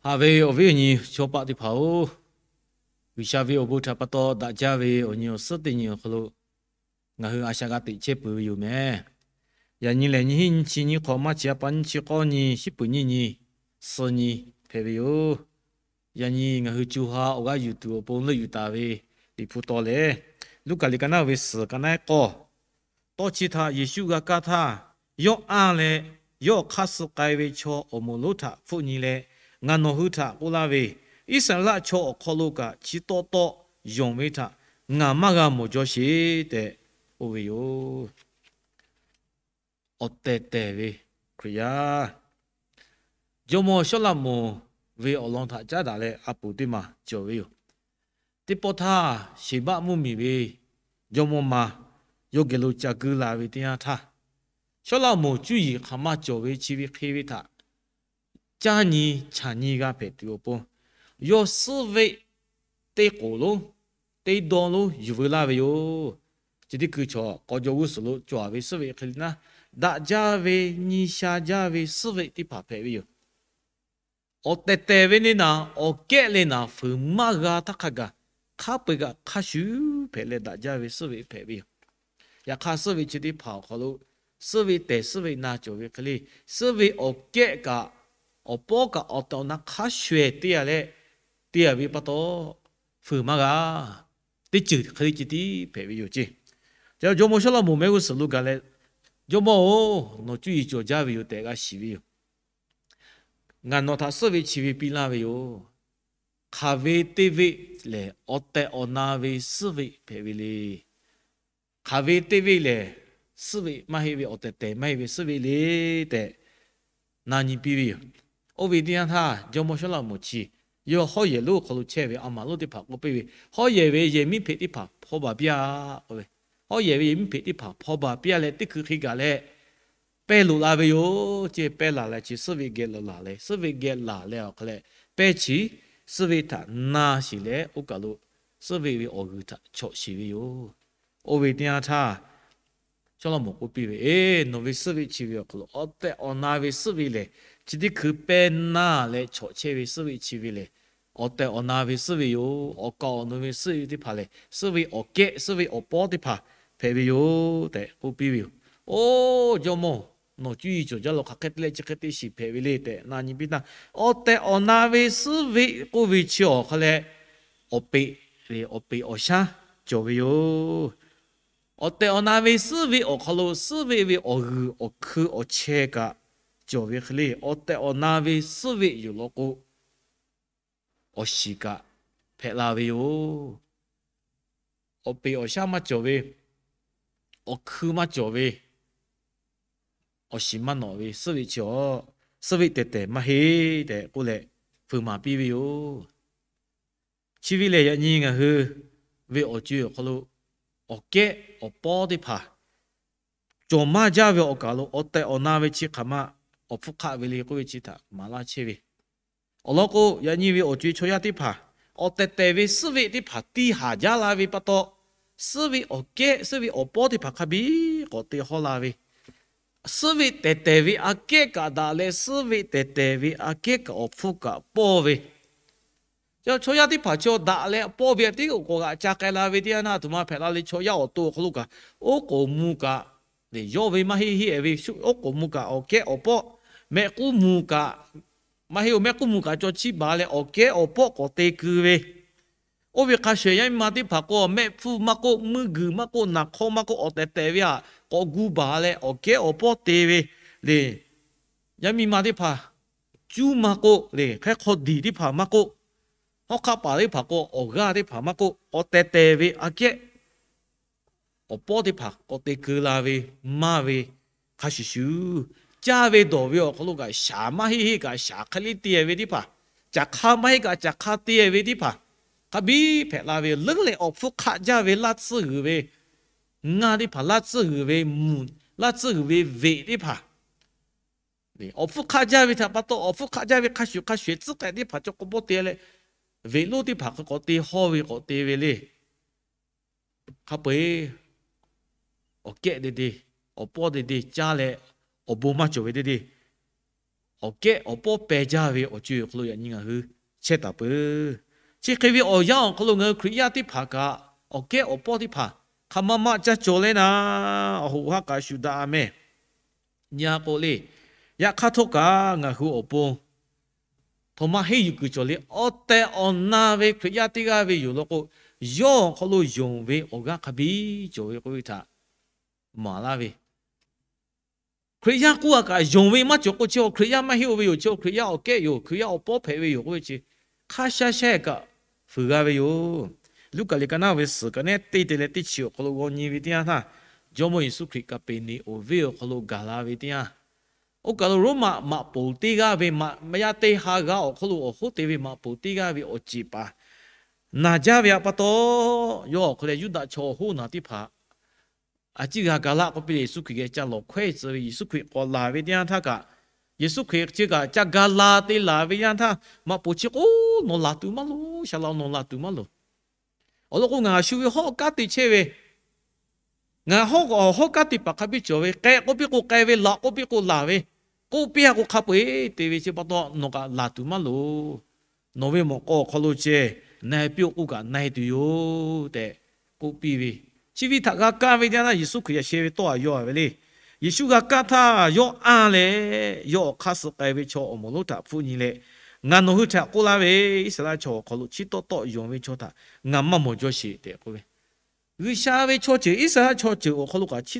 Haꞈ ve awˬ viˉ awˬ nyi chaw paˆ teˇ hpaˍ-oˬ, G'uiˬsha ve awˬ bon htaꞈ pa taw daꞈ jaˇ ve awˬ nyi awˬ suhˉ teˇ nyi awˬ hk'aw lo ngaˬ hui a shaꞈ g'a teꞈ chehˇ peuˬ ve yoˬ mehˍ. Yaꞈ nyi lehˬ, nyiˇ hinˉ nyiˇ chi nyiˇ hk'awꞈ maˇ chi a pa nyiˇ chi k'awˇ nyi, shiˉ peuˍ nyiˇ nyi, suh nyi hpehꞈ ve yoˬ. Yaꞈ nyi ngaˬ hui co ha awˬ g'aˇ yuˬ tuˬ awˬ pon leuˆ yuˬ taˍ ve Liꞈ hpu tawˇ lehˬ, Luˉkaꞈ liꞈ ka naˆ ve suhˍ ka naˆ ehˉ k'awˇ, tawˇ chi htaꞈ Yeˍsuˆ g'a kaˇ htaˇ, yawˇ anˇ leh yawˇ hk'aˇ suh k'ai ve chaw awˬ moˍ lonˉ htaꞈ hpfuhˆ nyi leh, Ngaˬ nawˬ hui htaꞈ k'oˆ laˇ ve, Iˉsaˍreˍlaˆ chaw awˬ hk'aw lo kaꞈ chi tawˇ tawˆ yonˍ ve htaꞈ ngaˬ maˇ g'a mawˬ jaw sheˍ tehꞈ k'oˆ ve yoˬ. Awˬ tehˬ tehˬ ve Hkriꞈ yaˇ, jawˇmawˇ Sawˉlaꞈmonˍ ve awˬ lawn htaꞈ caˉ daꞈ leh a poˍ teˇ maˬ cawˬ ve yoˬ. Teˇ pawˆ htaˇ, Sheˍbaˆ mvuhˇmiˬ ve jawˇmawˇ ma yawˇ geh lo ca guˇ la ve teˇ yanˇ htaˇ, Sawˉlaꞈmonˍ cuˇ yiˍ hk'aˬ ma cawˬ ve chi ve hk'e ve htaꞈ caˇ nyi chaˬ nyi g'a hpehꞈ tuˬ awˬ pon, yawˇ suhˉ veˆ teˇ k'oˍ lonˉ teˇ dawˇ lonˉ yuˬ veu laˇ ve yoˬ. Chi teˇ hkui chaw k'aw jaw g'uˇ suhˍ lo cawˬ ve suhˉ veˆ hk'e le naˉ, daꞈ jaˇ ve, nyi sha jaˇ ve suhˉ veˆ teˇ hpaˍ hpehꞈ ve yoˬ. Awˬ tehˬ tehˬ ve le naˍ, awˬ kehˉ le naˍ fuiˍ maˇ g'a htaˇ hk'a gaˬ, hk'a peu-eˬ kaꞈ hk'a shuˍ hpehꞈ leh daꞈ jaˇ ve suhˉ veˆ hpehꞈ ve yoˬ. Yaꞈ hk'aˇ, suhˉ veˆ chi teˇ hpaˍ awˬ hk'aw lo suhˉ veˆ tehˬ suhˉ veˆ na cawˬ ve hk'e le, suhˉ veˆ awˬ kehˉ kaꞈ, awˬ pawˇ kaꞈ awˬ tehˬ awˬ na hk'a shuˍ-ehˍ te-a leh, te-a ve pa taw, fuiˍ maˇ g'a. Teˇ ceuˬ hk'e le ceh tiˉ hpehꞈ ve yoˬ ceˇ. Jawˇmawˇ Sawˉlaꞈmonˍ mehˆ g'uˇ suhˍ lo gaˬ leh, Jawˇmawˇ-oˬ, nawˬ cuˇ yiˍ cawˬ jaˇ ve yoˬ tehꞈ g'a shiˍ ve yoˬ. Ngaˬ nawˬ htaꞈ suhˉ veˆ chi ve piˇ laˇ ve yoˬ. Hk'aˬ ve teˇ veˆ lehˬ, awˬ tehˬ awˬ na ve suhˉ veˆ hpehꞈ ve le. Hk'aˬ ve teˇ veˆ lehˬ, suhˉ veˆ maˇ heˆ ve, awˬ tehˬ tehˬ maˇ heˆ ve suhˉ veˆ le tehꞈ na nyi piˇ ve yoˬ. Oˇ ve teˇ yanˇ htaˇ, jawˇmawˇ Sawˉlaꞈmonˍ chi yawˇ hawˉ yehˬ lonˉ awˬ hk'aw lo chehˇ ve a maˍ lonˉ teˇ hpaˍ k'oˆ piˇ ve, Hawˉ yehˬ ve yehˬ miˉ hpeꞈ teˇ hpaˍ hpawˇ baˬ piˇ-a k'oˆ ve, hawˉ yehˬ ve yehˬ miˉ hpeꞈ teˇ hpaˍ hpawˇ baˬ piˇ-a leh, teˇ hkui hk'e gaˬ leh pehˇ loꞈ la ve yoˬ ceˇ. Pehˇ laˬ leh chi suhˉ veˆ geh laˬ leh, suhˉ veˆ geh laˬ leh awˬ hk'a leh, pehˇ chi suhˉ veˆ htaꞈ na shiˍ leh, oˇ kaˬ lo suhˉ veˆ ve awˬ g'uiˬ htaꞈ chawꞈ shiˍ ve yoˬ. Oˇ ve teˇ yanˇ htaˇ, Sawˉlaꞈmonˍ k'oˆ piˇ ve, Eˬ, nawˬ ve suhˉ veˆ chi ve awˬ hk'aw lo awˬ tehˬ awˬ na ve suhˉ veˆ lehˬ, chi teˇ hkui pehˇ na leh chawꞈ chehˇ ve suhˉ veˆ chi ve lehˬ, awˬ tehˬ awˬ na ve suhˉ veˆ yoˬ. Awˬ kaˍ awˬ nu ve suhˉ veˆ teˇ hpaˍ lehˬ, suhˉ veˆ awˬ kehˉ, suhˉ veˆ awˬ pawˇ teˇ hpaˍ hpehꞈ ve yoˬ tehꞈ k'oˆ piˇ ve yoˬ. Oˇ jawˇmawˇ, nawˬ cuˇ yiˍ cawˬ jaˇ law, hk'aˬ hk'e te leh chi hk'e te shiˍ hpehꞈ ve le tehꞈ na nyi piˇ htaˇ, awˬ tehˬ awˬ na ve suhˉ veˆ k'oˆ ve chi awˬ hk'a leh, awˬ peꞈ, awˬ peꞈ awˬ shaˉ cawˬ ve yoˬ. Awˬ tehˬ awˬ na ve suhˉ veˆ awˬ hk'aw lo suhˉ veˆ ve awˬ g'uiˬ awˬ hkui awˬ cheh kaꞈ cawˬ ve hk'e le, awˬ tehˬ awˬ na ve suhˉ veˆ yoˬ law k'o, awˬ shiˍ kaꞈ hpehꞈ la ve yoˬ. Awˬ peꞈ awˬ shaˉ maˇ cawˬ ve, awˬ hkui maˇ cawˬ ve, awˬ shiˍ maˇ nawꞈ ve suhˉ veˆ chi awˬ, suhˉ veˆ tehˬ tehˬ maˇ heˆ tehꞈ k'oˆ leh, fuiˍ maˍ piˇ ve yoˬ. Chi ve lehˬ, yaꞈ nyi ngaˬ hui ve awˬ co-e awˬ hk'aw lo awˬ kehˉ awˬ pawˇ teˇ hpaˍ cawˬ maˇ jaˇ ve awˬ kaˬ lo awˬ tehˬ awˬ na ve chi hk'aˬ ma awˬ hpfuhˇ hk'aˆ ve le k'oˆ ve chi htaꞈ maˍ laˇ chehˇ ve. Awˬ lawn k'o, yaꞈ nyi ve awˬ co-e chaw yaˇ teˇ hpaˍ awˬ tehˬ tehˬ ve suhˉ veˆ teˇ hpaˍ tiˇ haˍ jaˇ la ve pa taw, suhˉ veˆ awˬ kehˉ, suhˉ veˆ awˬ pawˇ teˇ hpaˍ hk'a biˇ k'awꞈ te hawˇ la ve, suhˉ veˆ tehˬ tehˬ ve aꞈ kehˉ kaꞈ daꞈ leh, suhˉ veˆ tehˬ tehˬ ve aꞈ kehˉ kaꞈ awˬ hpfuhˇ kaꞈ pawˇ ve, chaw yaˇ teˇ hpaˍ chaw daꞈ leh pawˇ ve aꞈ tiˉ k'awꞈ g'aꞈ ca k'ai la ve teˇ yanˇ, a htoꞈ ma hpehꞈ la le, chaw yaˇ awˬ to awˬ hk'aw lo kaꞈ, oˉ k'oˍ mvuh kaꞈ, yawˇ ve maˇ heˆ heˆ ve, oˉ k'oˍ mvuh kaꞈ awˬ kehˉ awˬ pawˆ, mehˆ k'uˉ mvuh kaꞈ, maˇ heˆ-oˬ, mehˆ k'uˉ mvuh kaꞈ caw chiˇ baˬ leh awˬ kehˉ awˬ pawˆ k'awꞈ te keu ve, oˇ ve hk'a shehˍ yaˇ miˇ ma teˇ hpaˍ k'o, mehˆ hpfuhˇ maˇ k'oˆ, meuˇ guiˬ maˇ k'oˆ, naˍ hk'awˇ maˇ k'oˆ, awˬ tehˬ tehˬ ve aꞈ k'awꞈ gu baˬ leh awˬ kehˉ awˬ pawˇ te ve le. Yaˇ miˇ ma teˇ hpaˍ, cuˇ maˇ k'oˆ le, hk'e hk'aw diˬ teˇ hpaˍ maˇ k'oˆ, hawˉ hk'aˆ paˍ teˇ hpaˍ k'o, awˬ g'aˇ teˇ hpaˍ maˇ k'oˆ, awˬ tehˬ tehˬ ve aꞈ kehˉ awˬ pawˇ teˇ hpaˍ k'awꞈ te keu la ve, maˇ ve, hk'a shuˍ shuˍ, caˇ ve dawˬ ve awˬ hk'aw lo kaꞈ shaˍ maˇ heˆ heˆ kaꞈ shaˍ hk'e le te ve teˇ hpaˍ, caˬ hk'a maˇ heˆ kaꞈ caˬ hk'a te ve teˇ hpaˍ, hk'a biˇ hpehꞈ la ve, leuˉ leh awˬ hpfuhˇ hk'aˆ jaˇ ve laˇ tsuhˇ g'uiˬ ve ngaˇ teˇ hpaˍ, laˇ tsuhˇ g'uiˬ ve mvuhˬ, laˇ tsuhˇ g'uiˬ ve veꞈ teˇ hpaˍ, awˬ hpfuhˇ hk'aˆ jaˇ ve htaꞈ pa taw, awˬ hpfuhˇ hk'aˆ jaˇ ve hk'a shuˍ hk'a shuˍ tcuhˉ k'ai teˇ hpaˍ chaw k'awꞈ pawˇ te leh, veꞈ lonˉ teˇ hpaˍ hk'a k'awꞈ te hawˇ ve k'awꞈ te ve le. Hk'a peu-eˬ awˬ kehˉ te te, awˬ pawˇ te te caˇ leh, awˬ bon maˇ cawˬ ve te te, awˬ kehˉ awˬ pawˇ peh jaˇ ve awˬ co-e awˬ hk'aw lo yaꞈ nyi ngaˬ hui chehˇ taˍ peuˬ. Chi hk'e ve awˬ yanˇ awˬ hk'aw lo ngaˬ hui Hkriꞈ yaˇ teˇ hpaˍ kaꞈ awˬ kehˉ awˬ pawˇ teˇ hpaˍ hk'aˬ ma ma ca cawˬ leh naˍ, awˬ hoꞈ haˉ k'a shu daꞈ a mehˍ. Nyi a k'o le, yaꞈ hk'aˇ htawˇ kaꞈ ngaˬ hui awˬ pon htaꞈ maˇ henˇ yuˬ kuiˬ cawˬ le. Awˬ tehˬ awˬ na ve Hkriꞈ yaˇ teˇ g'aˇ ve yoˬ law k'o, yawˇ awˬ hk'aw lo yonˍ ve awˬ g'aˇ hk'a biˇ cawˬ ve k'oˆ ve htaꞈ maˍ laˇ ve, Hkriꞈ yaˇ k'oˆ a kaꞈ yonˍ ve maˇ cawˬ k'o, chi Hkriꞈ yaˇ maˇ heˆ-o ve yoˬ, chi Hkriꞈ yaˇ awˬ kehˉ yoˬ, Hkriꞈ yaˇ awˬ pawˇ hpehꞈ ve yoˬ k'oˆ ve chi hk'a sha sha kaꞈ fuiˍ g'a ve yoˬ. Luˉkaꞈ liꞈ ka naˉ ve suhˍ ka nehˉ teˇ te leh teˇ chi awˬ hk'aw lo g'aw nyi ve teˇ yanˇ htaˇ, Jawˇmawˇ Yeˍsuˆ Hkriꞈ Kaˍpeˍneˍonˍ venˇ awˬ hk'aw lo gaˬ la ve teˇ yanˇ, oˇ kaˬ lo Roˉmaꞈ maꞈ poˍ teˇ g'aˇ ve maꞈ yaˇ teˇ ha g'aˇ awˬ hk'aw lo awˬ hoˉ te ve maꞈ poˍ teˇ g'aˇ ve awˬ ceˬ paˍ naˬ jaˇ ve htaꞈ pa taw, yawˇ awˬ hk'aw leh Yuˇdaꞈ chaw awˬ hoˉ naˬ teˇ hpaˍ a ciˉ g'a ga laˆ k'oˆ piˇ leh, Yeˍsuˆ Hkriꞈ geh ca lawˬ hkawehˇ tcuh ve, Yeˍsuˆ Hkriꞈ k'awꞈ laˬ ve teˇ yanˇ htaˇ kaꞈ, Yeˍsuˆ Hkriꞈ chi kaꞈ ca ga la te laˬ ve yanˇ htaˇ, maꞈ poˍ chi k'o, nawˬ laˬ tuˬ maˇ loˍ, shaˍ laꞈ nawˬ laˬ tuˬ maˇ loˍ. Awˬ lawn k'o, ngaˬ shu ve hawˉ kanˉ te chehˇ ve, ngaˬ hawˉ k'o hawˉ kanˉ te paˍ hk'a biˇ cawˬ ve, k'ai k'oˆ piˇ k'o k'ai ve, laˬ k'oˆ piˇ k'o laˬ ve, k'oˆ piˇ a k'o hk'a peu-eˬ te ve chi pa taw nawˬ kaꞈ laˬ tuˬ maˇ loˍ. Nawˬ ve mawꞈ k'aw awˬ hk'aw lo ceh na-e piˇ-oˆ k'oˆ kaꞈ na-e tuˬ yoˬ tehꞈ k'oˆ piˇ ve, chi ve htaꞈ g'a kaˇ ve teˇ yanˇ, Yeˍsuˆ Hkriꞈ yaꞈ sheh ve tawˇ htaꞈ yaw a ve le. Yeˍsuˆ g'a kaˇ htaˇ yawˇ anˇ leh, yawˇ awˬ hk'aˇ suh k'ai ve chaw awˬ moˍ lonˉ htaꞈ hpfuhˆ nyi leh, Ngaˬ nawˬ hui htaꞈ k'oˆ laˇ ve, Iˉsaˍreˍlaˆ chaw awˬ hk'aw lo chi tawˆ tawˆ yonˍ ve chaw htaꞈ ngaˬ maˇ mawˬ jaw sheˍ tehꞈ k'oˆ ve, G'uiˬsha ve chaw ceuˬ, Iˉsaˍreˍlaˆ chaw ceuˬ awˬ hk'aw lo kaꞈ chi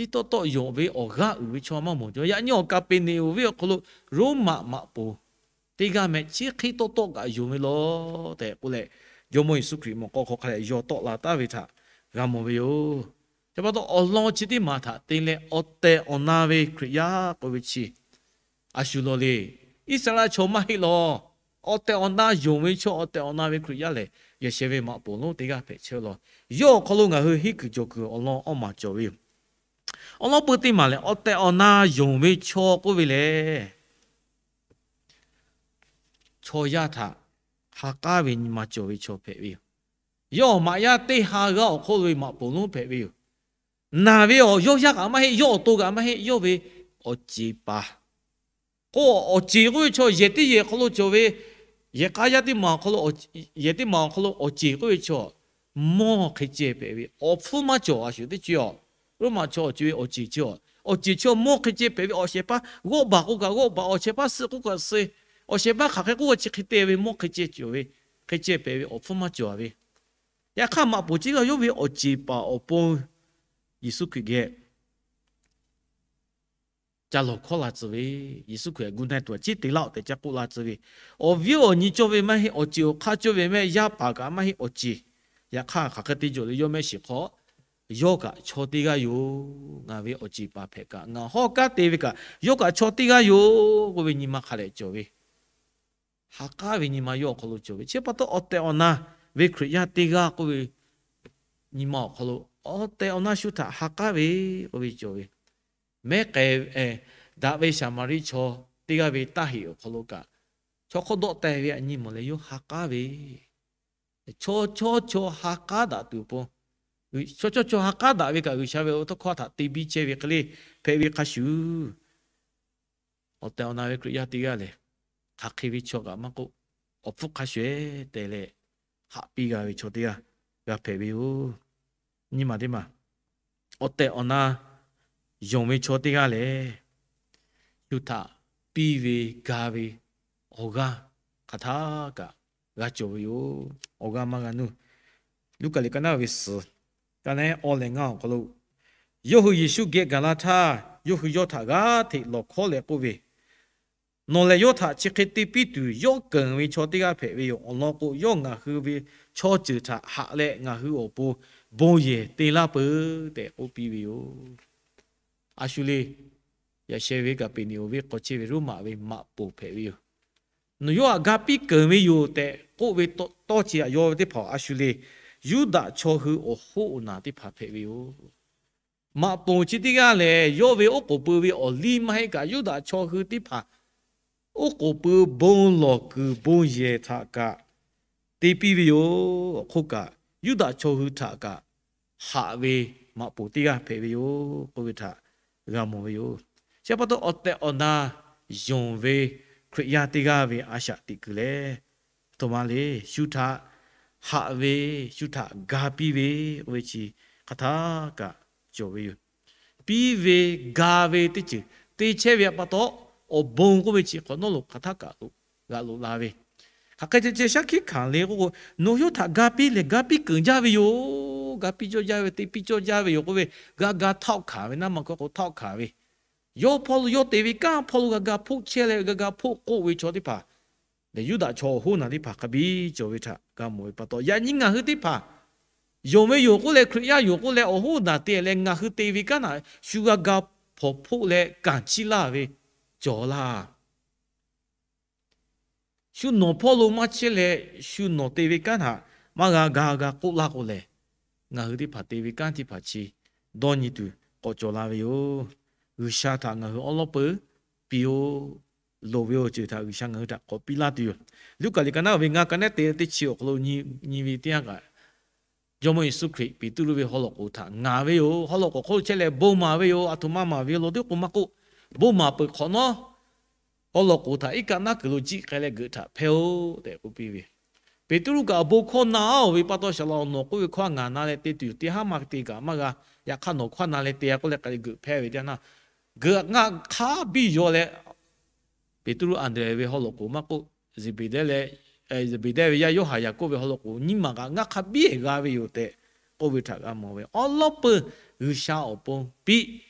tawˆ tawˆ yonˍ ve awˬ g'aˇ uiˍ ve chaw maˇ mawˬ jaw. Yaꞈ nyi awˬ Kaˍpeˍneˍonˍ venˇ awˬ hk'aw lo Roˉmaꞈ maꞈ poˍ teˇ g'aˇ meh chi hk'e tawˆ tawˆ kaꞈ yonˍ ve law tehꞈ k'oˆ leh, Jawˇmawˇ Yeˍsuˆ Hkriꞈ mawꞈ k'aw hk'aw hk'a dehꞈ yaw tawˆ la taˉ ve htaꞈ g'a mawˬ ve yoˬ. Chi pa taw, awˬ lawn chi teˇ maˬ htaꞈ te leh awˬ tehˬ awˬ na ve Hkriꞈ yaˇ k'oˆ ve chi a shu law le. Iˉsaˍreˍlaˆ chaw maˇ heˆ law. Awˬ tehˬ awˬ na yonˍ ve chaw, awˬ tehˬ awˬ na ve Hkriꞈ yaˇ lehˬ, yaꞈ sheh ve maꞈ poˍ lonˉ teˇ g'aˇ hpehꞈ chehˇ law. Yawˇ awˬ hk'aw lo ngaˬ hui henˇ kuiˬ cawˬ kuiˬ awˬ lawn awˇ maˬ cawˬ ve yoˬ. Awˬ lawn peu teˇ maˬ lehˬ, awˬ tehˬ awˬ na yonˍ ve chaw k'oˆ ve lehˬ, chaw yaˇ htaꞈ ha k'aˉ ve nyi ma cawˬ ve chaw hpehꞈ ve yoˬ. Yawˇ awˬ maꞈ yaˇ teˇ ha g'aˇ awˬ hk'oˆ lo ve maꞈ poˍ lonˉ hpehꞈ ve yoˬ. Naˬ ve awˬ yawˇ yaˇ kaꞈ maˇ heˆ, yawˇ awˬ to kaꞈ maˇ heˆ, yawˇ ve awˬ ceˬ paˍ k'o, awˬ ceˬ k'oˆ ve chaw yehˬ teˇ yehˬ hk'aw lo cawˬ ve, yehˬ k'a yaˇ teˇ maˬ awˬ hk'aw lo, yehˬ teˇ maˬ awˬ hk'aw lo awˬ ceˬ k'oˆ ve chaw mawˇ hk'e ceh hpehꞈ ve, awˬ hpfuhˇ maˇ cawˬ a shuˍ teˇ ceuˬ a. Roˉmaꞈ chaw awˬ co-e awˬ ceˬ chi a, awˬ ceˬ chi a mawˇ hk'e ceh hpehꞈ ve, awˬ shehˍ hpaˇ g'awˆ baˬ k'oˆ kaꞈ g'awˆ baˬ, awˬ shehˍ hpaˇ suh k'oˆ kaꞈ suh, awˬ shehˍ hpaˇ hk'aˬ hk'e k'oˆ kaꞈ chi hk'e te ve mawˇ hk'e ceh cawˬ ve, hk'e ceh hpehꞈ ve awˬ hpfuhˇ maˇ cawˬ a ve. Yaꞈ hk'aˇ, maꞈ poˍ chi g'a yawˇ ve awˬ ceˬ paˍ awˬ pon Yeˍsuˆ Hkriꞈ geh ca lawˬ hkawˉ la tcuh ve, Yeˍsuˆ Hkriꞈ gu na tuˬ a ciˉ te laˇ-oˆ tehꞈ ca k'oˆ la tcuh ve, awˬ viˉ awˬ nyi cawˇ ve maˇ heˆ, awˬ ceˬ awˬ hk'aˇ cawˇ ve maˇ heˆ, yaˇ paˍ kaꞈ maˇ heˆ, awˬ ceˬ. Yaꞈ hk'aˇ, hk'aˬ hk'e te cawˬ le, yawˇ mehˆ shiˍ hk'aw yawˇ kaꞈ chaw teˇ g'aˇ yoˬ. Ngaˬ ve awˬ ceˬ paˍ hpehꞈ kaꞈ, ngaˬ hawˉ kanˉ te ve kaꞈ yawˇ kaꞈ chaw teˇ g'aˇ yoˬ k'oˆ ve nyi ma hk'a dehꞈ cawˬ ve, ha k'aˉ ve nyi ma yawˇ awˬ hk'aw lo cawˬ ve. Chi pa taw, awˬ tehˬ awˬ na ve Hkriꞈ yaˇ teˇ g'aˇ k'oˆ ve nyi ma awˬ hk'aw lo, awˬ tehˬ awˬ na shu htaꞈ ha k'aˉ ve k'oˆ ve cawˬ ve, mehˉ k'ai daꞈ ve Saˍmaˍriˆ chaw teˇ g'aˇ ve taˇ heꞈ awˬ hk'aw lo kaꞈ, chaw hk'awˇ dawˆ teh ve a nyi mawˬ leh yawˇ ha k'aˉ ve, chaw chaw chaw ha k'aˉ daꞈ tuˬ awˬ pon, chaw chaw chaw ha k'aˉ daꞈ ve kaꞈ G'uiˬsha ve awˬ tawˇ hkawˇ htaꞈ te biˇ chehˇ ve hk'e le hpehꞈ ve hk'a shuˍ, awˬ tehˬ awˬ na ve Hkriꞈ yaˇ teˇ g'aˇ lehˬ, hk'aˬ hk'e ve chaw kaꞈ maˇ k'oˆ, awˬ hpfuhˇ hk'a shuˍ-eˬ tehꞈ leh haꞈ piˇ g'a ve chaw teˇ g'aˇ g'a hpehꞈ ve yoˬ. Nyi ma teˇ maˬ, awˬ tehˬ awˬ na yonˍ ve chaw teˇ g'aˇ lehˬ, shu htaꞈ piˇ ve ga ve awˬ g'aˇ hk'aˬ htaˇ kaꞈ g'a cawˬ ve yoˬ. Awˬ g'aˇ maˇ g'a nuˇ. Luˉkaꞈ liꞈ ka naˉ ve suhˍ ka nehˉ awˇ leh ngaˇ awˬ hk'aw lo, yawˇ hui Yeˍsuˆ geh gaˬ la htaˇ, yawˇ hui yawˇ htaꞈ g'aˇ hteꞈ lawˬ hkawˉ leh k'oˆ ve, Nawˬ lehˬ yawˇ htaꞈ chi hk'e te piˇ tuˬ, yawˇ keunˍ ve chaw teˇ g'aˇ hpehꞈ ve yoˬ. Awˬ lawn k'o, yawˇ ngaˬ hui ve chaw ceuˬ htaꞈ haꞈ leh ngaˬ hui awˬ pon bon yehˬ te laˇ peuˬ tehꞈ k'oˆ piˇ ve yoˬ. A shu le, yaꞈ sheh ve Kaˍpeˍneˍonˍ venˇ k'aw chehˇ ve Roˉmaꞈ ve maꞈ poˍ hpehꞈ ve yoˬ. Nawˬ yawˇ htaꞈ ga piˇ keunˍ ve yoˬ tehꞈ k'oˆ ve tawˇ chi htaꞈ yaw ve teˇ hpaˍ a shu le, Yuˇdaꞈ chaw hui awˬ hoˉ awˬ naˬ teˇ hpaˍ hpehꞈ ve yoˬ. Maꞈ poˍ chi teˇ g'aˇ lehˬ, yawˇ ve oˉ k'oˍ pui ve awˬ liˇ maˇ heˆ kaꞈ, Yuˇdaꞈ chaw hui teˇ hpaˍ oˉ k'oˍ pui bon lawˬ kuiˬ bon yehˬ htaꞈ kaꞈ te piˇ ve yoˬ. Awˬ hk'oˆ kaꞈ, Yuˇdaꞈ chaw hui htaꞈ kaꞈ haꞈ ve maꞈ poˍ teˇ g'aˇ hpehꞈ ve yoˬ k'oˆ ve htaꞈ g'a mawˬ ve yoˬ. Chi pa taw awˬ tehˬ awˬ na yonˍ ve Hkriꞈ yaˇ teˇ g'aˇ ve a shaꞈ teꞈ kuiˬ lehˬ, aˬ htoꞈ ma le, shu htaꞈ haꞈ ve, shu htaꞈ ga piˇ ve k'oˆ ve chi hk'aˬ htaˇ kaꞈ cawˬ ve yoˬ. Piˇ ve, ga ve teˇ ceuˬ te chehˇ ve pa taw, awˬ bon k'oˆ ve chi hk'awꞈ nawˉ lo hk'aˬ htaˇ kaꞈ lo g'aꞈ loꞈ la ve. Hk'aˬ hk'e te ceh shaˉ hkiˆ hkanˍ le k'oˆ k'o, nawˬ yawˇ htaꞈ ga piˇ lehˬ ga piˇ keunˍ jaˇ ve yoˬ. Ga piˇ cawˇ jaˇ ve, te piˇ cawˇ jaˇ ve yoˬ k'oˆ ve, g'a ga htaˆ hkanˍ ve, naˇ ma hkawˇ k'o htaˆ hkanˍ ve, yawˇ hpawˇ lo yawˇ te ve kanˉ hpawˇ lo g'a ga hpoˆ chehˇ leh g'a ga hpoˆ k'oˆ ve chaw teˇ hpaˍ lehˬ, Yuˇdaꞈ chaw awˬ hoˉ naˬ teˇ hpaˍ hk'a biˇ cawˬ ve htaꞈ g'a mawˬ ve pa taw, yaꞈ nyi ngaˬ hui teˇ hpaˍ yonˍ ve yoˬ k'oˆ leh, Hkriꞈ yaˇ yoˬ k'oˆ leh, awˬ hoˉ naˬ te leh ngaˬ hui te ve kanˉ htaꞈ shu g'a ga hpawnˬ hpoˆ leh kanˍ chiˇ laˇ ve cawˬ laˇ. Shu nawˬ hpawˇ lo maˇ chehˇ leh, shu nawˬ te ve kanˉ htaꞈ maˇ g'a ga g'a k'oˆ laˇ k'o lehˬ, ngaˬ hui teˇ hpaˍ te ve kanˉ teˇ hpaˍ chi dawˇ nyi tuˬ k'awꞈ cawˬ la ve yoˬ. G'uiˬsha htaꞈ ngaˬ hui awˉ lawˉ peuˬ piˇ-oˆ. Loˍ ve awˬ ceuˬ htaꞈ G'uiˬsha ngaˬ hui htaꞈ k'awꞈ piˇ laˇ tuˬ yoˬ. Luˉkaꞈ liꞈ ka naˉ ve ngaˇ ka nehˉ te teˇ chi awˬ hk'aw lo nyi ve teˇ yanˇ kaꞈ, Jawˇmawˇ Yeˍsuˆ Hkriꞈ Peˍtruˆ ve haw lawˬ k'oˍ htaꞈ ngaˍ ve yoˬ. Haw lawˬ k'oˍ hk'oˆ lo chehˇ leh bon maˍ ve yoˬ. Aˬ htoꞈ ma maˍ ve yoˬ law teˇ k'o maˇ k'oˆ, bon maˍ peuˬ hk'awꞈ nawˉ, haw lawˬ k'oˍ htaꞈ iˉ kaˆ naˉ kuiˬ lo jiˆ k'ai leh geuꞈ htaꞈ hpehˇ-oˆ tehꞈ k'oˆ piˇ ve. Peˍtruˆ kaꞈ awˬ bon hkawˇ na-oˬ ve pa taw, shaˍ laꞈ nawˬ k'oˆ ve hkawˇ ngaˬ na leh te tuˬ yoˬ. Teˇ haˉ ma te kaꞈ maˇ g'a. Yaꞈ hk'aˇ nawˬ hkawˇ na leh te-a k'oˆ leh k'ai leh geuꞈ hpehˇ ve teˇ yanˇ, geuꞈ ngaˆ hk'a biˇ yaw leh, Peˍtruˆ, Anˍdrehˍ ve haw lawˬ k'oˍ maˇ k'oˆ, Zeˍbeˍdehˇ leh, Zeˍbeˍdehˇ ve yaˇ Yoˇhanˬ Yaˍkoˆ ve haw lawˬ k'oˍ nyiˇ maˬ kaꞈ ngaˆ hk'a biˇ g'a ve yoˬ tehꞈ k'oˆ ve htaꞈ g'a mawˬ ve. Awˉ lawˉ peuˬ G'uiˬsha awˬ pon piˇ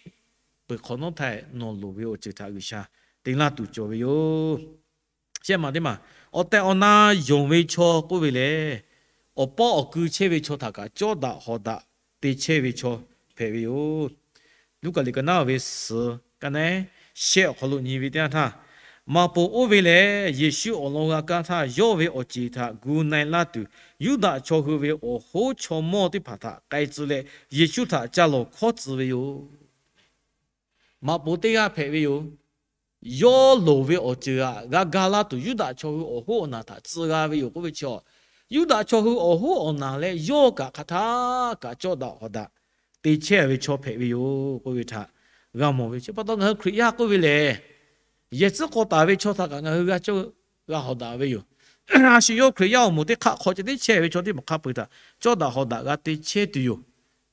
peuˬ hk'awꞈ nawˉ htaˇ, nawˬ loˍ ve awˬ ceuˬ htaꞈ G'uiˬsha te laˇ tuˬ cawˬ ve yoˬ. Shehˆ maˬ teˇ maˬ, awˬ tehˬ awˬ na yonˍ ve chaw k'oˆ ve lehˬ, awˬ pawˆ awˬ kui chehˇ ve chaw htaꞈ kaꞈ cawˇ daꞈ hawˍ daꞈ te chehˇ ve chaw hpehꞈ ve yoˬ. Luˉkaꞈ liꞈ ka naˉ ve suhˍ ka naˉ shehˆ awˬ hk'aw lo nyi ve teˇ yanˇ htaˇ, maꞈ poˍ oˇ ve lehˬ, Yeˍsuˆ awˬ lawn g'a kaˇ htaˇ yawˇ ve awˬ ceˬ htaꞈ gu na-e laˇ tuˬ, Yuˇdaꞈ chaw hui ve awˬ hoˉ chaw mawˇ teˇ hpaˍ htaꞈ k'ai tcuh leh, Yeˍsuˆ htaꞈ ca lawˬ hkawˉ tcuh ve yoˬ. Maꞈ poˍ teˇ g'aˇ hpehꞈ ve yoˬ. Yawˇ loˍ ve awˬ ceuˬ htaꞈ g'a ga laˇ tuˬ, Yuˇdaꞈ chaw hui awˬ hoˉ awˬ naˬ htaꞈ tcuh g'a ve yoˬ k'oˆ ve chi, Yuˇdaꞈ chaw hui awˬ hoˉ awˬ naˬ leh yawˇ kaꞈ hk'aˬ htaˇ kaꞈ cawˇ daꞈ hawˍ daꞈ te chehˇ ve chaw hpehꞈ ve yoˬ k'oˆ ve htaꞈ g'a mawˬ ve. Chi pa taw ngaˬ hui Hkriꞈ yaˇ k'oˆ ve lehˬ, yehˬ tcuhˉ k'aw taˍ ve chaw htaꞈ kaꞈ ngaˬ hui g'a cawˇ g'a hawˍ daꞈ ve yoˬ. A shu yawˇ Hkriꞈ yaˇ awˬ moˍ teˇ hk'aˆ hk'aw ceh tiˉ chehˇ ve chaw teˇ hpaˍ hk'a peu-eˬ htaꞈ cawˇ daꞈ hawˍ daꞈ g'a te chehˇ tuˬ yoˬ.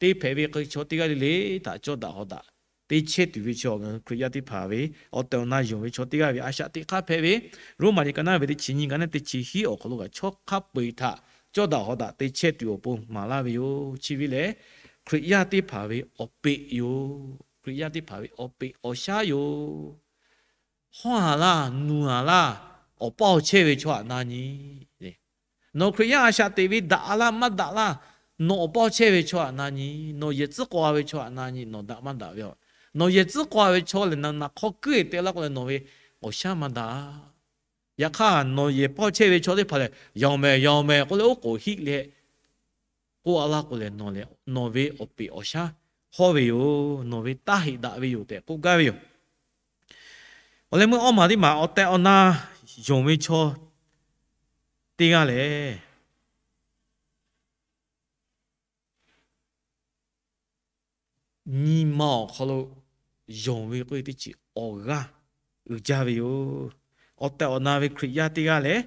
Te hpehꞈ ve k'o, chaw teˇ g'aˇ le le htaꞈ cawˇ daꞈ hawˍ daꞈ te chehˇ tuˬ ve chi ngaˬ hui Hkriꞈ yaˇ teˇ hpaˍ ve awˬ tehˬ awˬ na yonˍ ve chaw teˇ g'aˇ ve a shaꞈ teꞈ hk'aˇ hpehꞈ ve. Roˉmaꞈ liꞈ ka naˉ ve teˇ chi nyiˇ ka naˉ teˇ chi hiˉ awˬ hk'aw lo kaꞈ chaw hk'a peu-eˬ htaꞈ cawˇ daꞈ hawˍ daꞈ te chehˇ tuˬ awˬ pon maˍ laˇ ve yoˬ. Chi ve lehˬ, Hkriꞈ yaˇ teˇ hpaˍ ve awˬ peꞈ yoˬ. Hkriꞈ yaˇ teˇ hpaˍ ve awˬ peꞈ awˬ shaˉ yoˬ. Hawˇ-a laˇ, nuˬ-a laˇ, awˬ paˇ awˬ chehˇ ve chaw htaꞈ na nyi. Nawˬ Hkriꞈ yaˇ a shaꞈ teꞈ ve daꞈ-a laˇ maˇ daꞈ laˇ, nawˬ awˬ paˇ awˬ chehˇ ve chaw htaꞈ na nyi. Nawˬ yehˬ tcuhˉ k'aw ve chaw htaꞈ na nyi, nawˬ daꞈ maˇ daꞈ ve. Nawˬ yehˬ tcuhˉ k'aw ve chaw lehˬ, naˬ naˬ hk'aw kuiˉ-e te laˇ k'o leh nawˬ ve awˬ shaˉ maˇ daꞈ. Yaꞈ hk'aˇ, nawˬ yehˬ paˇ awˬ chehˇ ve chaw teˇ hpaˍ lehˬ, yaoˬ mehˍ yaoˬ mehˍ k'oˆ leh oˉ k'oˍ hiˆ leh k'oˆ-a laˇ k'o lehˬ, nawˬ lehˬ nawˬ ve awˬ peꞈ awˬ shaˉ hawˇ ve yoˬ. Nawˬ ve taˇ heꞈ daꞈ ve yoˬ tehꞈ k'oˆ gaˇ ve yoˬ. Awˬ leh meuˇ awˇ maˬ teˇ maˬ awˬ tehˬ awˬ na yonˍ ve chaw teˇ g'aˇ lehˬ, nyi ma awˬ hk'aw lo yonˍ ve k'oˆ ve teˇ ceuˬ awˬ g'aˇ uiˍ jaˇ ve yoˬ. Awˬ tehˬ awˬ na ve Hkriꞈ yaˇ teˇ g'aˇ lehˬ,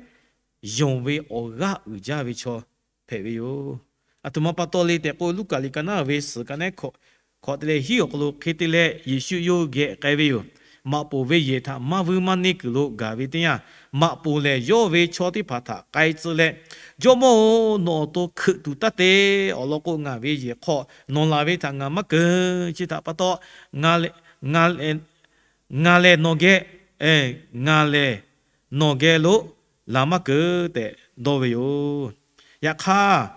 yonˍ ve awˬ g'aˇ uiˍ jaˇ ve chaw hpehꞈ ve yoˬ. Aˬ htoꞈ ma pa taw le tehꞈ k'o, Luˉkaꞈ liꞈ ka naˉ ve suhˍ ka naˉ hkawꞈ te leh hiˉ awˬ hk'aw lo hk'e te leh Yeˍsuˆ yawˇ geh k'ai ve yoˬ. Maꞈ poˍ ve yehˬ htaꞈ maˇ vuiˇ maˇ neˇ kuiˬ lo gaˬ ve teˇ yanˇ, maꞈ poˍ lehˬ yawˇ ve chaw teˇ hpaˍ htaꞈ k'ai tcuh leh, Jawˇmawˇ-oˬ, nawˬ awˬ to hkeuꞈ tuˬ taˇ te. Awˬ lawn k'o, ngaˬ ve yehˬ hk'aw nawˬ laˬ ve htaꞈ ngaˬ maˇ keunˍ. Chi htaꞈ pa taw, ngaˬ lehˬ nawˬ geh, ngaˬ lehˬ nawˬ geh lo laˬ maˇ keunˍ tehꞈ dawˇ ve yoˬ. Yaꞈ hk'aˇ,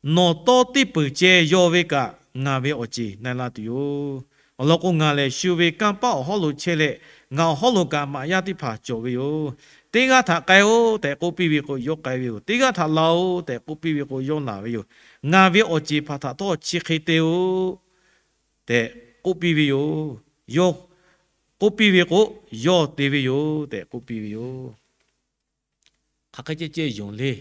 nawˬ tawˇ teˇ peuˬ ceh yaw ve kaꞈ, ngaˬ ve awˬ ceˬ na-e la tuˬ yoˬ. Awˬ lawn k'o, ngaˬ lehˬ shu ve kanˇ paˆ awˬ hawˉ lo chehˇ leh, ngaˬ awˬ hawˉ lo kaꞈ maꞈ yaˇ teˇ hpaˍ cawˬ ve yoˬ. Teˇ g'aˇ htaꞈ k'ai-oˆ tehꞈ k'oˆ piˇ ve k'o, yawˇ k'ai ve yoˬ. Teˇ g'aˇ htaꞈ laˬ-oˆ tehꞈ k'oˆ piˇ ve k'o, yawˇ laˬ ve yoˬ. Ngaˬ ve awˬ ceˬ hpaˍ htaꞈ htawˇ chi hk'e te-oˆ tehꞈ k'oˆ piˇ ve yoˬ. K'oˆ piˇ ve k'o, yawˇ te ve yoˬ tehꞈ k'oˆ piˇ ve yoˬ. Hk'aˬ hk'e ceh ceh yonˍ le.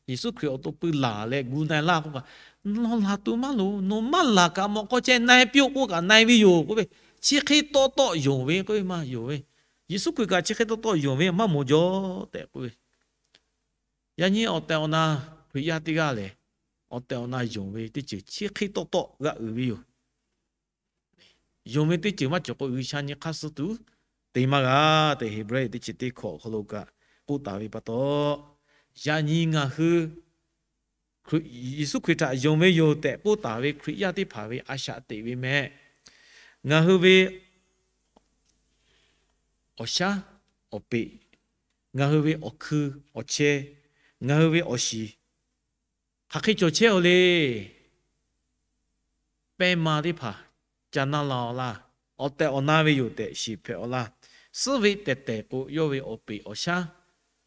Yeˍsuˆ Hkriꞈ awˬ to pui laˬ leh gu na-e laˇ k'oˆ kaꞈ, nawˬ laˬ tuˬ maˇ loˍ. Nawˬ maˇ laˬ kaꞈ mawꞈ k'aw ceh na-e piˇ-oˆ k'oˆ kaꞈ na-e ve yoˬ k'oˆ ve, Chi hk'e tawˆ tawˆ yonˍ ve k'oˆ ve maˇ yonˍ ve, Yeˍsuˆ Hkriꞈ kaꞈ chi hk'e tawˆ tawˆ yonˍ ve maˇ moˍ jaw tehꞈ k'oˆ ve. Yaꞈ nyi awˬ tehˬ awˬ na Hkriꞈ yaˇ teˇ g'aˇ lehˬ, awˬ tehˬ awˬ na yonˍ ve teˇ ceuˬ chi hk'e tawˆ tawˆ g'a uiˍ ve yoˬ. Yonˍ ve teˇ ceuˬ maˇ cawˬ k'o, G'uiˬsha nyi hk'aˇ suh tuˬ te maˇ g'a tehꞈ, Heˍbrehˇ teˇ chi teˇ hkawꞈ awˬ hk'aw lo kaꞈ k'oˆ taˍ ve pa taw, yaꞈ nyi ngaˬ hui Yeˍsuˆ Hkriꞈ htaꞈ yonˍ ve yoˬ tehꞈ k'oˆ taˍ ve Hkriꞈ yaˇ teˇ hpaˍ ve a shaꞈ teꞈ ve meh, ngaˬ hui ve awˬ shaˉ awˬ peꞈ, ngaˬ hui ve awˬ hkui awˬ chehˇ, ngaˬ hui ve awˬ shiˍ, hk'aˬ hk'e cawˬ chehˇ-oˬ le. Pehˇ ma teˇ hpaˍ ca naˇ la-aw laˇ. Awˬ tehˬ awˬ na ve yoˬ tehꞈ shiˍ hpehꞈ-aw laˇ. Suhˉ ve tehˬ tehˬ k'o, yawˇ ve awˬ peꞈ awˬ shaˉ,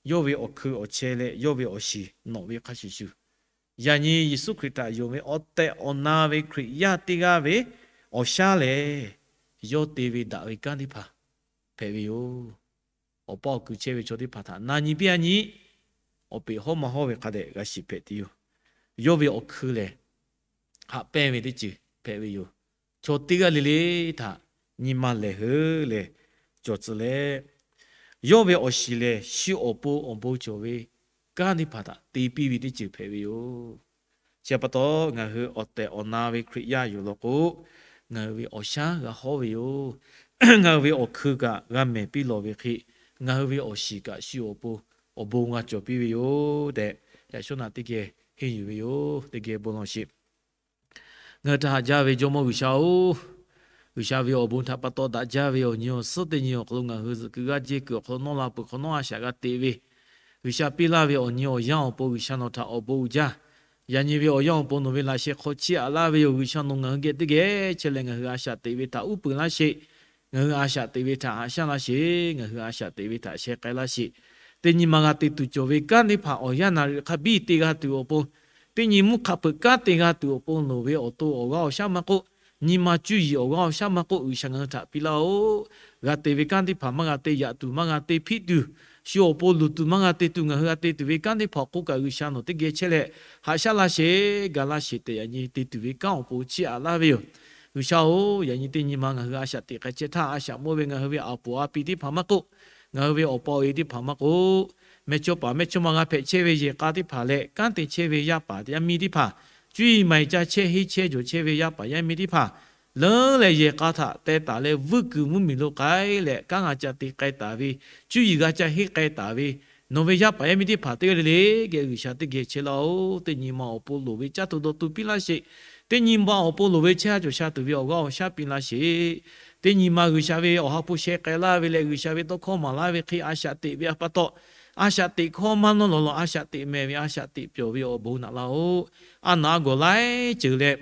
yawˇ ve awˬ hkui awˬ chehˇ leh yawˇ ve awˬ shiˍ nawꞈ ve hk'a shuˍ shuˍ, yaꞈ nyi Yeˍsuˆ Hkriꞈ htaꞈ yonˍ ve awˬ tehˬ awˬ na ve Hkriꞈ yaˇ teˇ g'aˇ ve awˬ shaˉ lehˬ, yawˇ te ve daꞈ ve kanˉ teˇ hpaˍ hpehꞈ ve yoˬ. Awˬ paˇ awˬ kuiˬ chehˇ ve chaw teˇ hpaˍ htaꞈ na nyi piˇ-a nyi, awˬ peꞈ hawˉ ma hawˉ ve hk'a dehꞈ g'a shiˍ hpehꞈ tuˬ yoˬ. Yawˇ ve awˬ hkui lehˬ, haꞈ pehnˇ ve teˇ ceuˬ hpehꞈ ve yoˬ. Chaw teˇ g'aˇ le le htaꞈ nyi ma lehˬ heuˆ leh cawˬ tcuh leh, yawˇ ve awˬ shiˍ lehˬ shu awˬ pon awˬ bon cawˬ ve kanˉ teˇ hpaˍ htaꞈ te piˇ ve teˇ ceuˬ hpehꞈ ve yoˬ. Chi pa taw, ngaˬ hui awˬ tehˬ awˬ na ve Hkriꞈ yaˇ yoˬ law k'o, ngaˬ hui ve awˬ shaˉ g'a hawˉ ve yoˬ. Ngaˬ hui ve awˬ hkui kaꞈ g'a mehˬ piˇ lawˬ ve hk'e, ngaˬ hui ve awˬ shiˍ kaꞈ shu awˬ pon awˬ bon g'a cawˬ piˇ ve yoˬ tehꞈ, yaꞈ shawˉ naꞈ teˇ geh henˇ yuˬ ve yoˬ. Teˇ geh bon lawˬ sheˍ. Ngaˬ hui htaꞈ haꞈ jaˇ ve Jawˇmawˇ G'uiˬsha-oˬ, G'uiˬsha ve awˬ bon htaꞈ pa taw daꞈ jaˇ ve awˬ nyi awˬ suhˉ teˇ nyi awˬ hk'aw lo ngaˬ hui zuhꞈ kuiˬ g'aˇ jehˇ kuiˬ awˬ hk'aw lo nawˇ la peuˬ hk'awꞈ nawˉ a shaꞈ g'a teꞈ ve, G'uiˬsha piˇ laˇ ve awˬ nyi awˬ yanˇ awˬ pon G'uiˬsha nawˬ htaꞈ awˬ bon uiˍ jaˇ. Yaꞈ nyi ve awˬ yanˇ awˬ pon nawˬ ve laꞈ sheh hk'aw chiˇ aꞈ laˇ ve yoˬ. G'uiˬsha nawˬ ngaˬ hui geh teˇ geh chehˇ leh ngaˬ hui a shaꞈ teꞈ ve htaꞈ uˉ peunˍ laˇ sheˍ. Ngaˬ hui a shaꞈ teꞈ ve htaꞈ haꞈ shaˉ laˇ sheˍ. Ngaˬ hui a shaꞈ teꞈ ve htaꞈ sheh k'ai laˇ sheˍ. Teˇ nyi ma g'a te tuˬ cawˬ ve kanˉ teˇ hpaˍ awˬ yanˇ naˍ riˍ hk'a biˇ te g'a tuˬ awˬ pon, teˇ nyi mvuhˇ hk'a peuˬ kanˉ te g'a tuˬ awˬ pon nawˬ ve awˬ to awˬ g'aˇ awˬ shaˉ maˇ k'oˆ, nyi ma cuˇ yiˍ awˬ g'aˇ awˬ shaˉ maˇ k'oˆ, G'uiˬsha ngaˬ hui htaꞈ piˇ laˇ-oˆ. G'a te ve kanˉ teˇ hpaˍ maˇ g'a te, yaꞈ tuˬ maˇ g'a te, hpiˆ tuˬ, shu awˬ pon luˬ tuˬ maˇ g'a te tuˬ, ngaˬ hui g'a te tuˬ ve kanˉ teˇ hpaˍ awˬ k'oˆ kaꞈ G'uiˬsha nawˬ teˇ geh chehˇ leh haꞈ shaˉ laˇ sheˍ, ga laˇ sheˍ tehꞈ yaꞈ nyi te tuˬ ve kanˉ awˬ pon chiˇ aꞈ laˇ ve yoˬ. G'uiˬsha-oˬ, yaꞈ nyi teˇ nyi ma ngaˬ hui a shaꞈ teꞈ k'ai chehˇ htaˇ, a shaꞈ mawˇ ve ngaˬ hui ve aˬ poˍ a pi teˇ hpaˍ maˇ k'oˆ, ngaˬ hui ve awˬ pa awˬ e teˇ hpaˍ maˇ k'oˆ, mehˇchawˇ paˍ mehˇchawˇma g'a hpehꞈ chehˇ ve yehˬ k'a teˇ hpaˍ leh kanˉ te chehˇ ve yaˇ paˍ yaˇ miˇ teˇ hpaˍ, cuˇ yiˍ maiˍ ca chehˇ henˇ chehˇ jawˬ chehˇ ve yaˇ paˍ yaˇ miˇ teˇ hpaˍ leuˉ leh yehˬ k'a htaꞈ teh taˍ leh vuiˇ kuiˬ mvuhˇmiˬ lo k'ai leh kanˉ g'a ca te k'ai taˍ ve, cuˇ yiˍ g'a ca henˇ k'ai taˍ ve, nawˬ ve yaˇ paˍ yaˇ miˇ teˇ hpaˍ teˇ g'aˇ le le geh G'uiˬsha teˇ geh chehˇ laˇ-oˆ. Teˇ nyi ma awˬ pon loˍ ve caˇ tuˬ dawˇ tuˬ piˇ laˇ sheˍ. Teˇ nyi ma awˬ pon loˍ ve chehˇ ha cawˬ sha tuˬ ve awˬ g'aˇ awˬ shaˉ piˇ laˇ sheˍ. Teˇ nyi ma G'uiˬsha ve awˬ ha hpu sheh k'ai laˇ ve leh G'uiˬsha ve tawˇ hkawˇ maˍ laˇ ve hk'e a shaꞈ teꞈ ve pa taw, a shaꞈ teꞈ hkawˇ maˇ nawˇ lawˬ lawˬ, a shaꞈ teꞈ mehˍ ve a shaꞈ teꞈ pyawˬ ve awˬ bon naꞈ laˇ-oˆ. A naˍ a gawˬ laiˉ ceuˬ leh,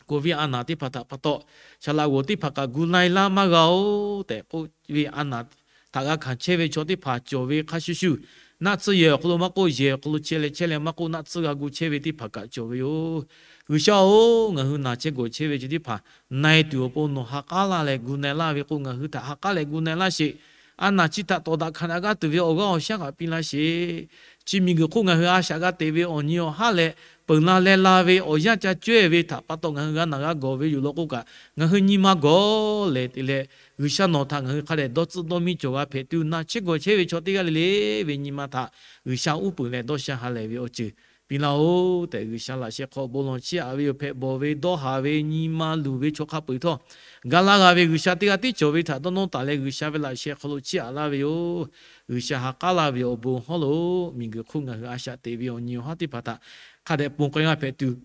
Covid a naˍ teˇ hpaˍ htaꞈ pa taw, saˍ laꞈ g'oˍ teˇ hpaˍ kaꞈ gu na-e laˇ maˇ g'a-oˬ tehꞈ k'oˆ ve a naˍ htaꞈ g'a hkanˍ chehˇ ve chaw teˇ hpaˍ cawˬ ve hk'a shuˍ shuˍ, naˆ tsuhˇ yehˬ awˬ hk'aw lo maˇ k'oˆ, yehˬ awˬ hk'aw lo chehˇ leh chehˇ leh maˇ k'oˆ, naˆ tsuhˇ g'a gu chehˇ ve teˇ hpaˍ kaꞈ cawˬ ve yoˬ. G'uiˬsha-oˬ, ngaˬ hui naˬ chehˇ gawˬ chehˇ ve chi teˇ hpaˍ na-e tuˬ awˬ pon nawˬ ha k'aˉ laˇ leh gu na-e laˇ ve k'o, ngaˬ hui htaꞈ ha k'aˉ leh gu na-e laˇ sheˍ. A naˍ chi htaꞈ tawˍ daꞈ hkanˍ a g'aˇ tuˬ ve awˬ g'aˇ awˬ shaˉ kaꞈ piˇ laˇ sheˍ. Chi miˬguiˬ hk'oˆ ngaˬ hui a shaꞈ g'a teꞈ ve awˬ nyi awˬ haˉ leh, peuˬ la leh la ve awˬ yanˇ ca cawehˇ ve htaꞈ pa taw ngaˬ hui g'a naˬ g'a gawˬ ve yoˬ law k'oˆ kaꞈ, ngaˬ hui nyi ma gawˬ lehˬ te leh, G'uiˬsha nawˬ htaꞈ ngaˬ hui hk'a dehꞈ dawˇ tcuhˆ dawˇ miˇ cawˬ g'a hpehꞈ tuˬ, naˬ chehˇ gawˬ chehˇ ve chaw teˇ g'aˇ le le ve nyi ma htaꞈ G'uiˬsha uˉ peunˍ leh dawˇ sha ha lehˬ ve awˬ ceuˬ piˇ laˇ-oˆ tehꞈ, G'uiˬsha laꞈ sheh hk'aw bon lawˬ chiˇ aꞈ ve yoˬ. Hpehꞈ bawˬ ve, dawˇ haˍ ve, nyi ma luˬ ve chaw hk'a peu-eˬ htawˇ, ga laˇ g'a ve G'uiˬsha teˇ g'aˇ tiˉ cawˬ ve htaꞈ dawˇ nawˇ taˍ leh, G'uiˬsha ve laꞈ sheh hk'aw lo chiˇ aꞈ laˇ ve yoˬ. G'uiˬsha ha k'aˉ laˇ ve awˬ bon hawˉ lo, miˬguiˬ hk'oˆ ngaˬ hui a shaꞈ teꞈ ve awˬ nyi awˬ haˉ teˇ hpaˍ htaꞈ hk'a dehꞈ ponˬ k'ai g'a hpehꞈ tuˬ,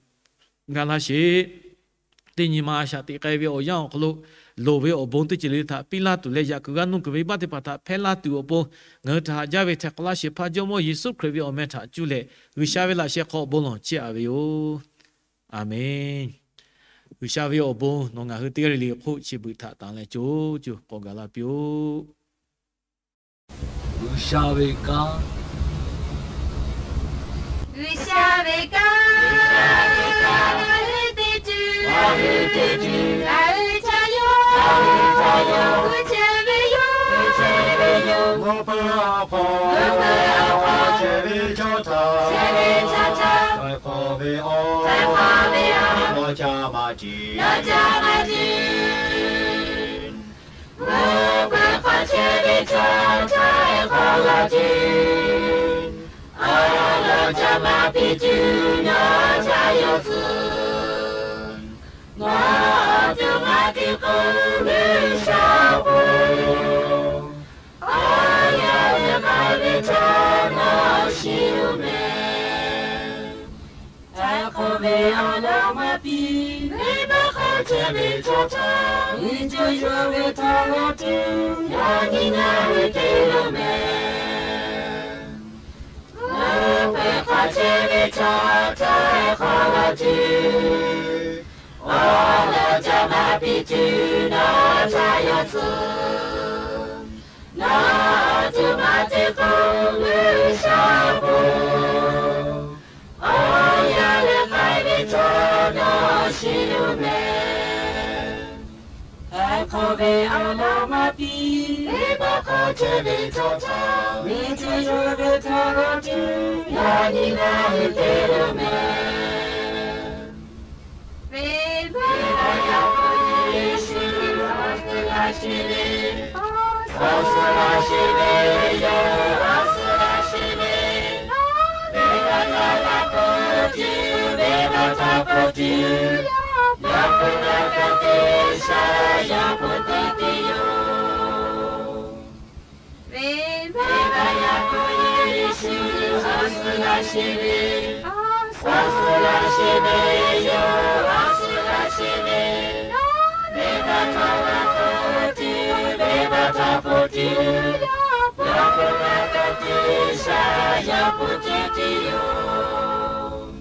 ga laˇ sheˍ. Teˇ nyi ma a shaꞈ teꞈ k'ai ve awˬ yanˇ awˬ hk'aw lo, loˍ ve awˬ bon teˇ ceuˬ le le htaꞈ piˇ laˇ tuˬ leh, yaꞈ kuiˬ g'a nuˇ kuiˬ ve baˆ teˇ hpaˍ htaꞈ hpehˇ laˇ tuˬ awˬ pon, ngaˬ hui htaꞈ haꞈ jaˇ ve hteꞈ k'aw laˇ shehˍ hpaˇ Jawˇmawˇ Yeˍsuˆ Hkriꞈ ve awˬ meh htaꞈ cuˇ leh, G'uiˬsha ve laꞈ sheh hk'aw bon lawˬ chiˇ aꞈ ve yoˬ. Aˬmenˍ. G'uiˬsha ve awˬ bon nawˬ ngaˬ hui teˇ g'aˇ le le hk'oˆ chi beuꞈ htaꞈ tanˍ leh co co k'awꞈ gaˬ la piˇ-oˆ. G'uiˬsha ve kanˉ. G'uiˬsha ve kanˉ. Ngaˬ hui teˇ ceuˬ, ngaˬ hui teˇ ceuˬ, ngaˬ hui chaw yaˇ, ngaˬ hui chaw yaˇ, gu chehˇ ve yoˬ, gu chehˇ ve yoˬ. Mvuhˇ peuˬ awˬ hk'aw, mvuhˇ peuˬ awˬ hk'aw, chehˇ ve chaw htaꞈ, chehˇ ve chaw htaꞈ, tawˇ hk'awꞈ ve awˬ, tawˇ hk'awꞈ ve awˬ, lawˬ caˇ maˇ tiˍ, lawˬ caˇ maˇ tiˍ. ca htaˇ hk'aw la ce, awˬ lawn ca maˇ piˇ tuˬ nawˬ ca yawˇ tcuh. Ngaˬ awˬ to maˇ te k'o, G'uiˬsha awˬ pon awˬ yanˇ leh k'ai ve htaˇ nawˬ shiˍ-oˬ mehˍ. Htaiˍ hk'awꞈ ve awˬ lawn maˇ piˇ, venˇbaˆ hk'a chehˇ ve chaw htaꞈ nyi caˇ yaˇ ve htaꞈ g'a tuˬ, yaꞈ nyi ngaˬ hui te yoˬ mehˍ. Ngaˬ hui hk'a chehˇ ve chaw htaꞈ htaiˍ hk'awꞈ la ce, awˬ lawn ca maˇ piˇ tuˬ nawˬ ca yawˇ tcuh. Ngaˬ awˬ to maˇ te k'o, G'uiˬsha awˬ pon awˬ yanˇ leh k'ai ve htaꞈ nawˬ shiˍ-oˬ mehˍ. Htaiˍ hk'awꞈ ve awˬ lawn maˇ piˇ, venˇbaˆ hk'a chehˇ ve chaw htaꞈ nyi caˇ yaˇ ve htaꞈ g'a tuˬ, yaꞈ nyi ngaˬ hui te yoˬ mehˍ. Venˇbaˆ yaˇ hpu Yeˍsuˆ, awˬ suhˍ laˇ sheˍ ve, awˬ suhˍ laˇ sheˍ ve yoˬ, awˬ suhˍ laˇ sheˍ ve. Venˇbaˆ yaˇ hpu tuˬ, venˇbaˆ yaˇ hpu tuˬ, yaˇ hpu g'a kaꞈ teˇ sha, yaˇ hpu teˇ tiˉ yoˬ. Venˇbaˆ yaˇ hpu Yeˍsuˆ, awˬ suhˍ laˇ sheˍ ve, awˬ suhˍ laˇ sheˍ ve yoˬ, awˬ suhˍ laˇ sheˍ ve. Venˇbaˆ yaˇ hpu tuˬ, venˇbaˆ yaˇ hpu tuˬ, yaˇ hpu g'a kaꞈ teˇ sha, yaˇ hpu teˇ tiˉ yoˬ.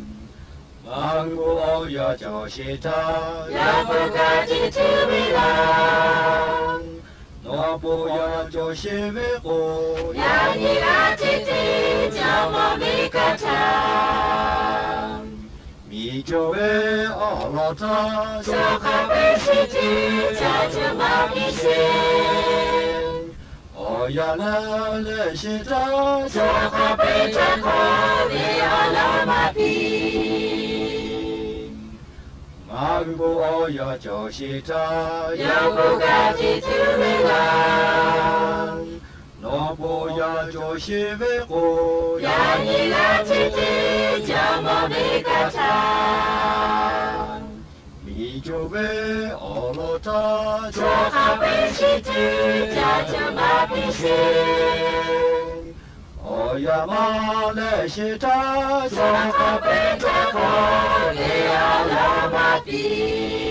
Maˇ g'uˇ awˬ yanˇ cawˬ sheˍ htaˇ, yaˇ hpu g'a tiꞈ tuˬ ve laˇ. Nawˬ po yaˇ cawˬ sheˍ ve k'o, yaꞈ nyi g'a tiꞈ te, Jawˇmawˇ ve kaˇ htaꞈ miˬ cawˬ ve awˬ lawn htaˇ, chaw hk'a peu-eˬ shiˍ tuˬ ca tuˬ maˇ piˇ sheˍ. Awˬ yanˇ leh leh sheˍ htaˇ, chaw hk'a peu-eˬ htaꞈ hk'aw ve awˬ lawn maˇ piˇ. Maˇ g'uˇ awˬ yanˇ cawˬ sheˍ htaˇ, yaˇ hpu g'a tiꞈ tuˬ ve laˇ. Nawˬ po yaˇ cawˬ sheˍ ve k'o, yaꞈ nyi g'a tiꞈ te, Jawˇmawˇ ve kaˇ htaꞈ miˬ cawˬ ve awˬ lawn htaˇ, chaw hk'a peu-eˬ shiˍ tuˬ ca tuˬ maˇ piˇ sheˍ. Awˬ yanˇ maˇ leh sheˍ htaˇ, chaw hk'a peu-eˬ htaꞈ hk'aw ve awˬ lawn maˇ piˇ.